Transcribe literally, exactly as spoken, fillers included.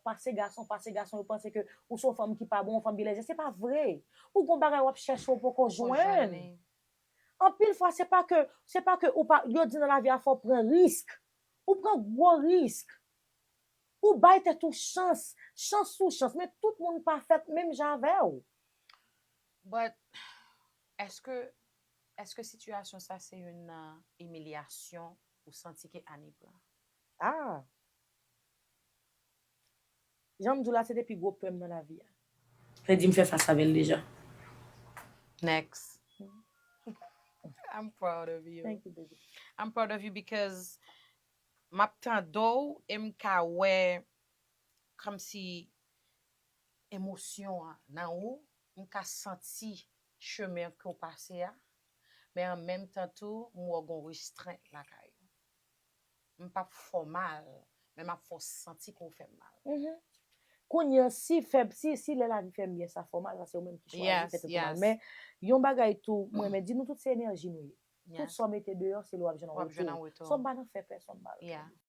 pase gason, pase gason, yo panse ke ou se yon fanm ki pa bon, yon fanm ki lèzè. Se pa vre. Ou gon bagay w ap chèche, ou poko jwenn. Anpil fwa, se pa ke, se pa ke ou pa, yo di nan lavi a fò w pran risk. Ou pran gwo risk. Ou bay tèt ou chans, chans sou chans, men tout moun pa fèt menm jan avè w. But, èske, èske sitiyasyon sa se youn nan imilyasyon ou santi ke Annie pran? Ah! Jan m di w la, se te pi gwo pè m nan lavi a. Sa di m fè fas avè l deja. Next. I'm proud of you. Thank you, baby. I'm proud of you because m ap tande w e m ka wè kòmsi emosyon an nan ou, m ka santi chemen ke w pase a, men an menm tan tou, m wè w gon restrent lakay ou. M p ap fè w mal, men m ap fè w santi ke w fè m mal. Mhm. Kounye a, si fè, si, si lè lavi fè m byen, sa fè w mal, sa se ou menm ki chwazi Yes, fè tèt ou mal. yes. Men, yon bagay tou, mwen, men di nou tout se enèji nou ye. Tout Yes. sa w mete deyò, se lè w ap jwenn W ap jwenn an an retou. retou. So, m pa nan fè pèsonn mal. Yeah.